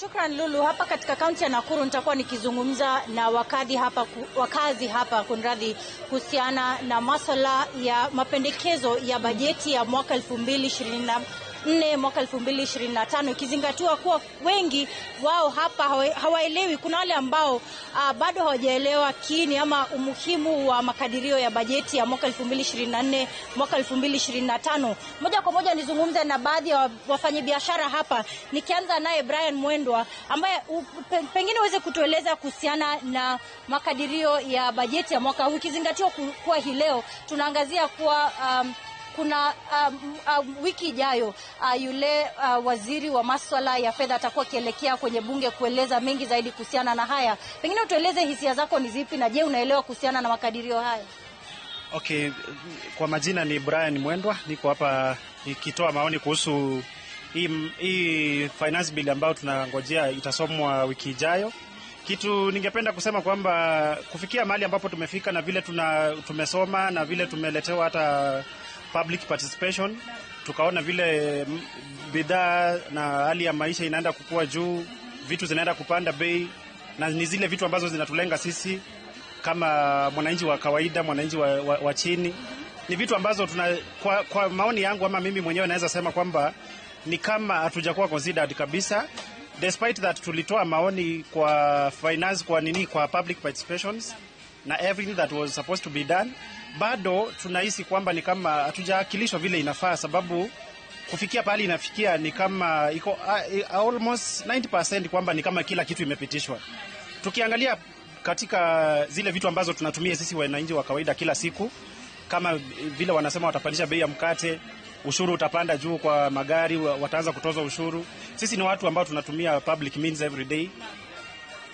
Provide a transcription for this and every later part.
Shukran Lulu. Hapa katika kaunti ya Nakuru nitakuwa nikizungumza na wakazi hapa, kunradhi, kuhusiana na maswala ya mapendekezo ya bajeti ya mwaka 2024 mwaka 2025, ikizingatiwa kuwa wengi wao hapa hawaelewi. Kuna wale ambao bado hawajaelewa kiini ama umuhimu wa makadirio ya bajeti ya mwaka 2024 mwaka 2025. Moja kwa moja nizungumze na baadhi ya wafanyabiashara hapa, nikianza naye Brian Mwendwa ambaye pengine uweze kutueleza kuhusiana na makadirio ya bajeti ya mwaka huu, ikizingatiwa kuwa hii leo tunaangazia kuwa kuna wiki ijayo yule waziri wa maswala ya fedha atakuwa akielekea kwenye bunge kueleza mengi zaidi kuhusiana na haya. Pengine utueleze hisia zako ni zipi, na je, unaelewa kuhusiana na makadirio haya? Okay, kwa majina ni Brian Mwendwa, niko hapa nikitoa maoni kuhusu hii finance bill ambayo tunangojea itasomwa wiki ijayo. Kitu ningependa kusema kwamba kufikia mahali ambapo tumefika na vile tumesoma na vile tumeletewa hata public participation, tukaona vile bidhaa na hali ya maisha inaenda kukua juu, vitu zinaenda kupanda bei, na ni zile vitu ambazo zinatulenga sisi kama mwananchi wa kawaida, mwananchi wa chini. Ni vitu ambazo kwa maoni yangu ama mimi mwenyewe naweza sema kwamba ni kama hatujakuwa considered kabisa, despite that tulitoa maoni kwa finance, kwa nini, kwa public participations na everything that was supposed to be done, bado tunahisi kwamba ni kama hatujaakilishwa vile inafaa, sababu kufikia pahali inafikia ni kama iko almost 90% kwamba ni kama kila kitu imepitishwa. Tukiangalia katika zile vitu ambazo tunatumia sisi wananchi wa kawaida kila siku, kama vile wanasema watapandisha bei ya mkate, ushuru utapanda juu kwa magari, wataanza kutoza ushuru. Sisi ni watu ambao tunatumia public means every day,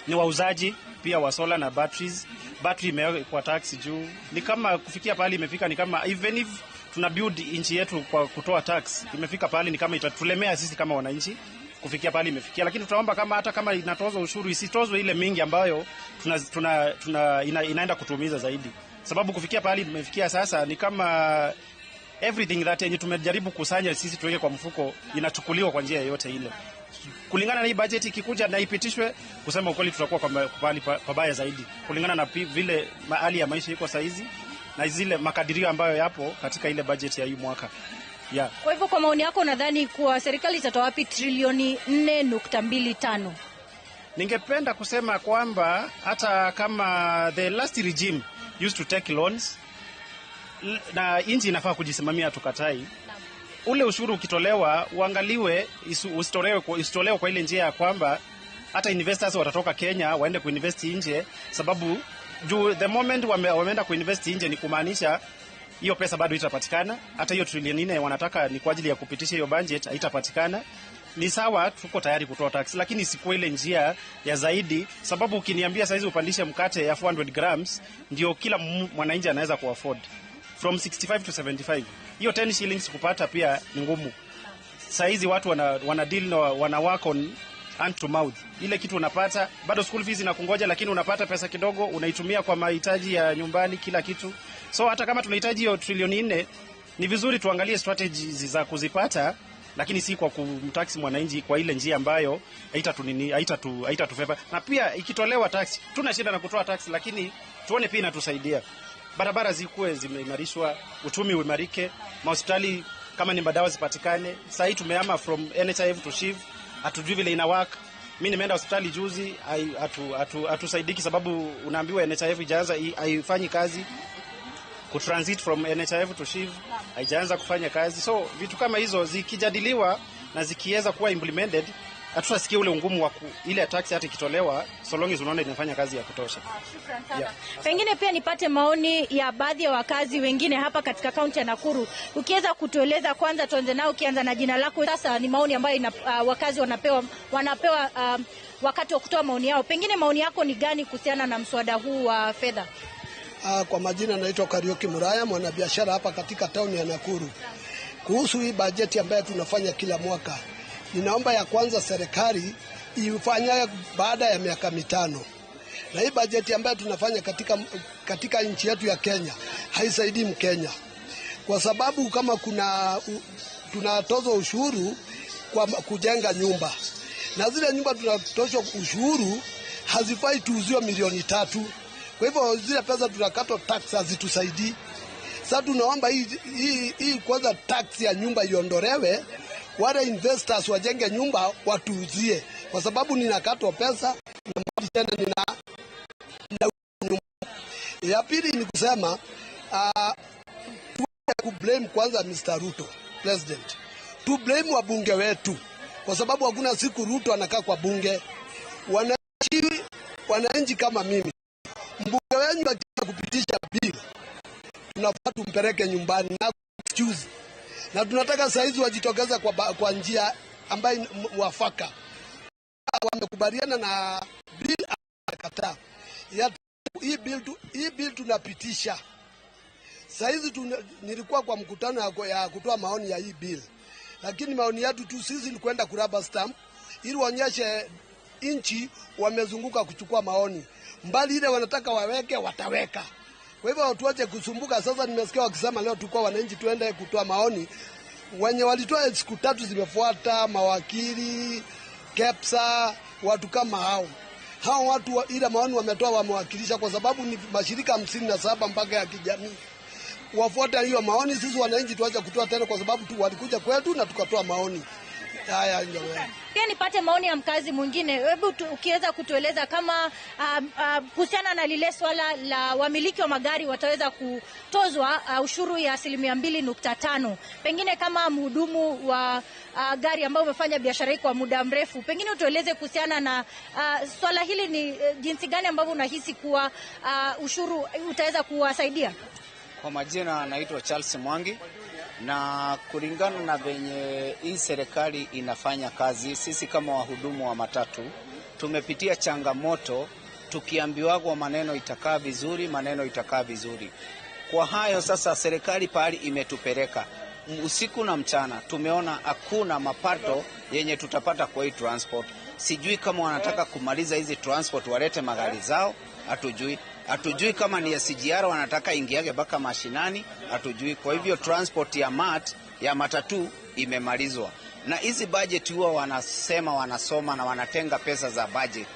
ni wauzaji pia wa solar na batteries. Battery imewekwa tax juu, ni kama kufikia pahali imefika, ni kama even if tuna build nchi yetu kwa kutoa tax, imefika pahali ni kama itatulemea sisi kama wananchi kufikia pahali imefikia, lakini tutaomba kama hata kama inatozwa ushuru isitozwe ile mingi ambayo inaenda kutuumiza zaidi, sababu kufikia pahali imefikia sasa ni kama everything that yenye tumejaribu kusanya sisi tuweke kwa mfuko inachukuliwa kwa njia yoyote ile. Kulingana na hii budget ikikuja na ipitishwe, kusema ukweli, tutakuwa kwa pahali pabaya zaidi kulingana na vile hali ya maisha iko saizi na zile makadirio ambayo yapo katika ile budget ya hii mwaka, yeah. Kwa hivyo kwa maoni yako unadhani kuwa serikali itatoa wapi trilioni 4.25? Ningependa kusema kwamba hata kama the last regime used to take loans na nchi inafaa kujisimamia, tukatai ule ushuru ukitolewa uangaliwe, usitolewe kwa ile njia ya kwamba hata investors watatoka Kenya waende kuinvest nje, sababu juu the moment wameenda kuinvest nje ni kumaanisha hiyo pesa bado itapatikana. Hata hiyo trilioni 4 wanataka ni kwa ajili ya kupitisha hiyo budget haitapatikana. Ni sawa, tuko tayari kutoa tax, lakini isikuwe ile njia ya zaidi, sababu ukiniambia saizi upandishe mkate ya 400 grams ndio kila mwananchi anaweza kuafford from 65 to 75, hiyo 10 shillings kupata pia ni ngumu. Saizi watu wana deal na wana work on hand to mouth. Ile kitu unapata bado school fees inakungoja, lakini unapata pesa kidogo unaitumia kwa mahitaji ya nyumbani, kila kitu. So hata kama tunahitaji hiyo trilioni 4, ni vizuri tuangalie strategies za kuzipata, lakini si kwa kumtax mwananchi kwa ile njia ambayo haitatu nini haitatufavor. Na pia ikitolewa tax, tuna shida na kutoa tax, lakini tuone pia inatusaidia barabara zikuwe zimeimarishwa, uchumi uimarike, mahospitali kama ni madawa zipatikane. Sasa hii tumehama from NHIF to SHIF, hatujui vile ina work. Mi nimeenda hospitali juzi, hatusaidiki sababu unaambiwa NHIF ijaanza, haifanyi kazi, kutransit from NHIF to SHIF haijaanza kufanya kazi. So vitu kama hizo zikijadiliwa na zikiweza kuwa implemented, hatutasikia ule ungumu wa ile tax hata ikitolewa, so long as unaona inafanya kazi ya kutosha. Shukran sana. Yeah. Pengine pia nipate maoni ya baadhi ya wakazi wengine hapa katika kaunti ya Nakuru. Ukiweza kutueleza kwanza, tuanze nao, ukianza na jina lako. Sasa ni maoni ambayo wakazi wanapewa wakati wa kutoa maoni yao. Pengine maoni yako ni gani kuhusiana na mswada huu wa fedha? Kwa majina naitwa Kariuki Muraya, mwanabiashara hapa katika tauni ya Nakuru. Kuhusu hii bajeti ambayo tunafanya kila mwaka, ninaomba ya kwanza serikali ifanye baada ya miaka 5, na hii bajeti ambayo tunafanya katika nchi yetu ya Kenya haisaidii Mkenya, kwa sababu kama kuna tunatozwa ushuru kwa kujenga nyumba. Na zile nyumba tunatoshwa ushuru hazifai tuuziwe 3 milioni. Kwa hivyo zile pesa tunakatwa tax hazitusaidii. Sasa tunaomba hii kwanza tax ya nyumba iondolewe, wale investors wajenge nyumba watuuzie, kwa sababu ninakatwa pesa na mali tena nina nyumba. Ya pili ni kusema kublame kwanza Mr. Ruto president, tu blame wabunge wetu, kwa sababu hakuna siku Ruto anakaa kwa bunge. Wananchi kama mimi, mbunge wenu akitaka kupitisha bill tunafaa tumpeleke nyumbani na excuse, na tunataka saizi wajitokeza kwa njia ambayo mwafaka. Wamekubaliana na bill, akakataa. Ya hii bill tunapitisha saizi nilikuwa kwa mkutano ya kutoa maoni ya hii bill, lakini maoni yetu tu sisi ni kwenda kurubber stamp ili waonyeshe nchi wamezunguka kuchukua maoni mbali, ile wanataka waweke wataweka. Kwa hivyo tuache kusumbuka. Sasa nimesikia wakisema leo tulikuwa wananchi tuende kutoa maoni, wenye walitoa siku 3 zimefuata, mawakili, KEPSA, watu kama hao hao watu ile maoni wametoa wamewakilisha, kwa sababu ni mashirika 57 mpaka ya kijamii wafuate hiyo maoni. Sisi wananchi tuache kutoa tena, kwa sababu tu walikuja kwetu na tukatoa maoni haya. Ndio. Pia nipate maoni ya mkazi mwingine. Hebu ukiweza kutueleza kama kuhusiana na lile swala la wamiliki wa magari wataweza kutozwa ushuru ya 2.5%. Pengine kama mhudumu wa gari ambao umefanya biashara hii kwa muda mrefu, pengine utueleze kuhusiana na swala hili, ni jinsi gani ambavyo unahisi kuwa ushuru utaweza kuwasaidia? Kwa majina anaitwa Charles Mwangi, na kulingana na venye hii serikali inafanya kazi, sisi kama wahudumu wa matatu tumepitia changamoto, tukiambiwagwa maneno itakaa vizuri, maneno itakaa vizuri. Kwa hayo sasa, serikali pahali imetupeleka usiku na mchana, tumeona hakuna mapato yenye tutapata kwa hii transport. Sijui kama wanataka kumaliza hizi transport walete magari zao, hatujui. Hatujui kama ni SGR wanataka ingiage mpaka mashinani, hatujui. Kwa hivyo transport ya matatu imemalizwa, na hizi budget huwa wanasema wanasoma na wanatenga pesa za budget.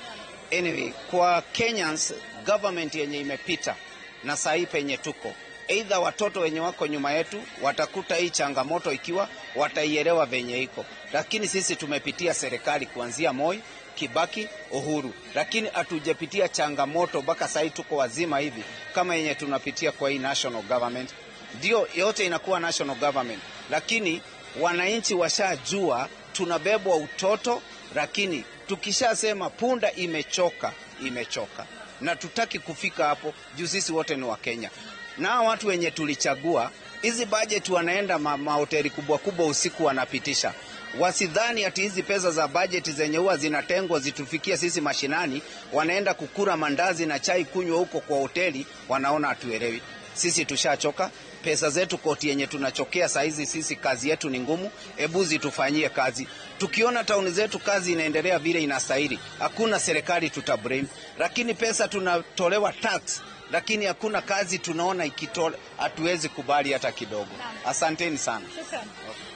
Anyway, kwa Kenyans government yenye imepita na sahii penye tuko, either watoto wenye wako nyuma yetu watakuta hii changamoto ikiwa wataielewa venye iko, lakini sisi tumepitia serikali kuanzia Moi, Kibaki, Uhuru, lakini hatujapitia changamoto mpaka sahii tuko wazima hivi kama yenye tunapitia kwa hii national government. Ndio yote inakuwa national government, lakini wananchi washajua tunabebwa utoto, lakini tukishasema punda imechoka, imechoka, na tutaki kufika hapo juu sisi wote ni Wakenya na watu wenye tulichagua hizi budget wanaenda mahoteli kubwa kubwa usiku wanapitisha. Wasidhani ati hizi pesa za budget zenye huwa zinatengwa zitufikie sisi mashinani, wanaenda kukura mandazi na chai kunywa huko kwa hoteli, wanaona hatuelewi. Sisi tushachoka. Pesa zetu koti yenye tunachokea saa hizi, sisi kazi yetu ni ngumu. Hebu zitufanyie kazi. Tukiona tauni zetu kazi inaendelea vile inastahili, hakuna serikali tutablame, lakini pesa tunatolewa tax, lakini hakuna kazi tunaona ikitolewa, hatuwezi kubali hata kidogo. Asanteni sana. Shukran.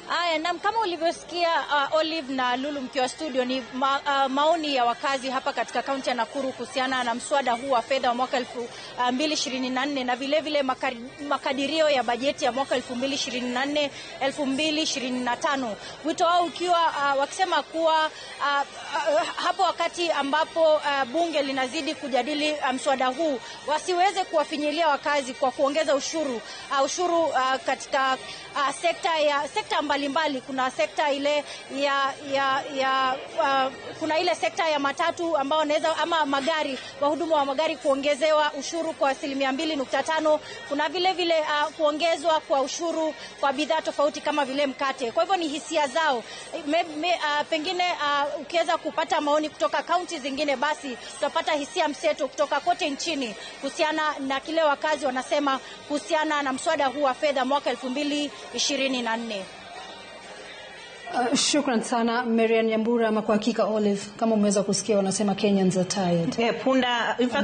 Haya, naam, kama ulivyosikia Olive na Lulu mkiwa studio, ni maoni ya wakazi hapa katika kaunti ya Nakuru kuhusiana na mswada huu wa fedha wa mwaka 2024 na vilevile makadirio ya bajeti ya mwaka 2024 2025. Wito wao ukiwa wakisema kuwa hapo wakati ambapo bunge linazidi kujadili mswada huu wasiweze kuwafinyilia wakazi kwa kuongeza ushuru katika sekta mbalimbali. Kuna sekta ile ya kuna ile sekta ya matatu ambao wanaweza ama magari, wahudumu wa magari kuongezewa ushuru kwa 2.5%. Kuna vile vile kuongezwa kwa ushuru kwa bidhaa tofauti kama vile mkate. Kwa hivyo ni hisia zao. Pengine ukiweza kupata maoni kutoka kaunti zingine, basi tutapata hisia mseto kutoka kote nchini kuhusiana na kile wakazi wanasema kuhusiana na mswada huu wa fedha mwaka 2024. Shukran sana Marian Nyambura. Ama kwa hakika Olive, kama umeweza kusikia wanasema Kenyans are tired. Yeah, punda in fact